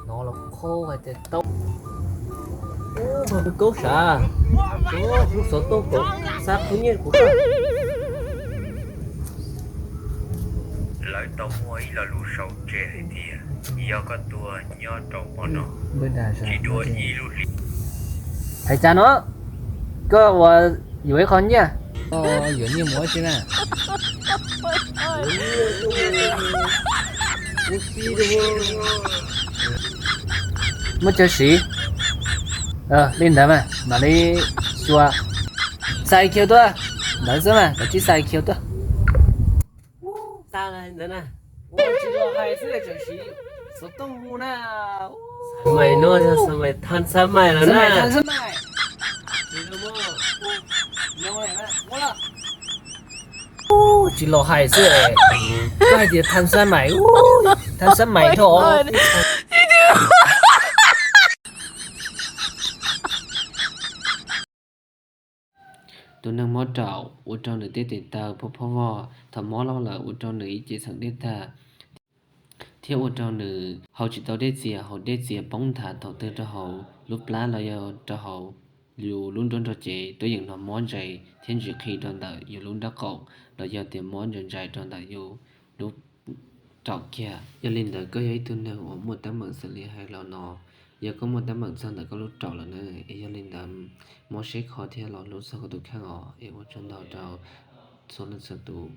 No los qhov hais tias tau. Ub, mas kaub sav, ub, xov tooj kaum xab khub nyiaj kuv. Lawv tau muaj ib lo lus sau tseg hais tias yog koj tuag nyob rau pem no, tsis dua ib lub hlis. Hais cas no? Koj ua yuav ib qho nyiaj? Yuav nyiaj mus ua tsi na? Muab coj siv. Li ntawd mas mam li xyuas. Xa I Q tuaj. Ntawd xwb mas, koj tsis xa I Q tuaj. Xa ntawd na. Ua tsis los hais xwb, tseem siv xov tooj mus na. Mas no yog xab mais, than xab mais lawm na. Tsis los hais xwb, koj hais tias than xab mais, than xab mais dhau. Tus neeg mob raum ua rau nws tej tes taw phob phob vog, thaum mob loj lawm ua rau nws ib ce xeem dej tag, thiab ua rau nws haus tsis tau dej txias, haus dej txias poob nthav thaum twg rau hauv lub plab los yog rau hauv yus lub nruab nrog cev, twb yeej hnov mob ntsais thiab ntsis qhi rau ntawm yus lub nrab qaum, los yog tias mob ntsais ntsais rau ntawm yus lub raum kiag. Yog li ntawd koj yog ib tug neeg uas muaj teeb meem xws li hais los no, yog koj muaj teeb meem txog ntawm koj lub raum lawm na, es yog li ntawd muab saib kho thiab los hlub txog koj tus kheej os, es ua tsaug ntau rau txhua leej txhua tus.